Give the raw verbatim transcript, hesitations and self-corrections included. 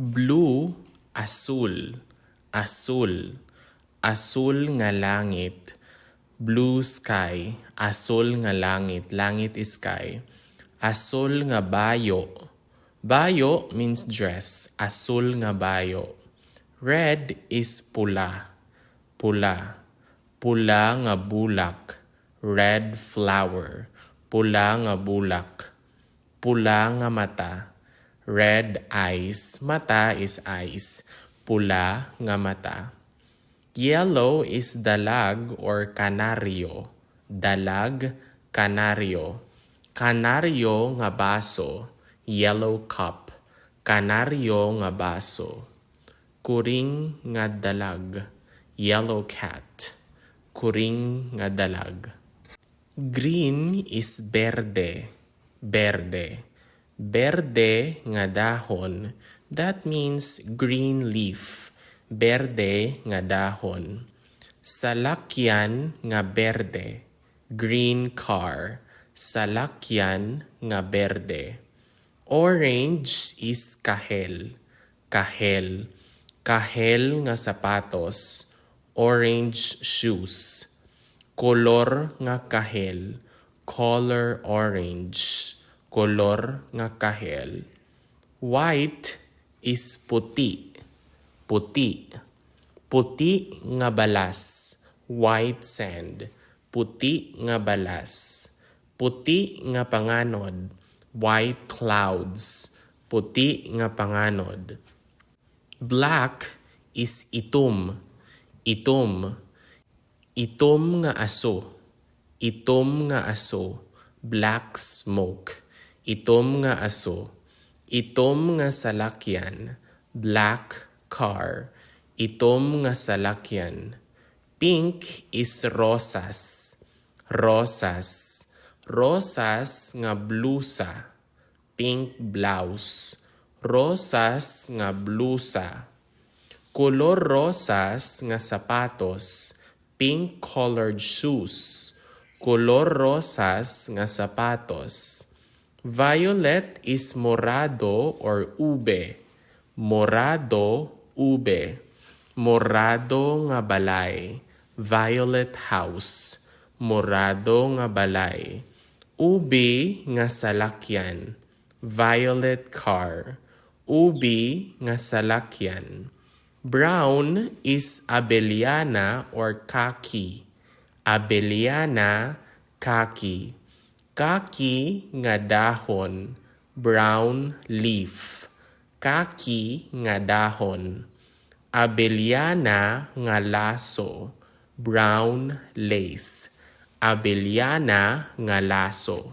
Blue, asul, asul, asul nga langit. Blue sky, asul nga langit, langit is sky. Asul nga bayo. Bayo means dress, asul nga bayo. Red is pula, pula. Pula nga bulak, red flower. Pula nga bulak. Pula nga mata, red eyes. Mata is eyes. Pula nga mata. Yellow is dalag or kanaryo. Dalag, kanaryo. Kanaryo nga baso, yellow cup. Kanaryo nga baso. Kuring nga dalag, yellow cat. Kuring nga dalag. Green is berde, berde. Berde nga dahon, that means green leaf. Berde nga dahon. Salakyan nga berde, green car. Salakyan nga berde. Orange is kahel, kahel. Kahel nga sapatos, orange shoes. Kolor nga kahel, color orange. Kolor nga kahel. White is puti, puti. Puti nga balas, white sand. Puti nga balas. Puti nga panganod, white clouds. Puti nga panganod. Black is itom, itom. Itom nga aso, itom nga aso. Black smoke. Itom nga aso. Itom nga salakyan, black car. Itom nga salakyan. Pink is rosas, rosas. Rosas nga blusa, pink blouse. Rosas nga blusa. Kolor rosas nga sapatos, pink colored shoes. Kolor rosas nga sapatos. Violet is morado or ube. Morado, ube. Morado nga balay, violet house. Morado nga balay. Ube nga salakyan, violet car. Ube nga salakyan. Brown is abelyana or kaki. Abelyana, kaki. Kaki nga dahon, brown leaf. Kaki nga dahon. Abelyana nga laso, brown lace. Abelyana nga laso.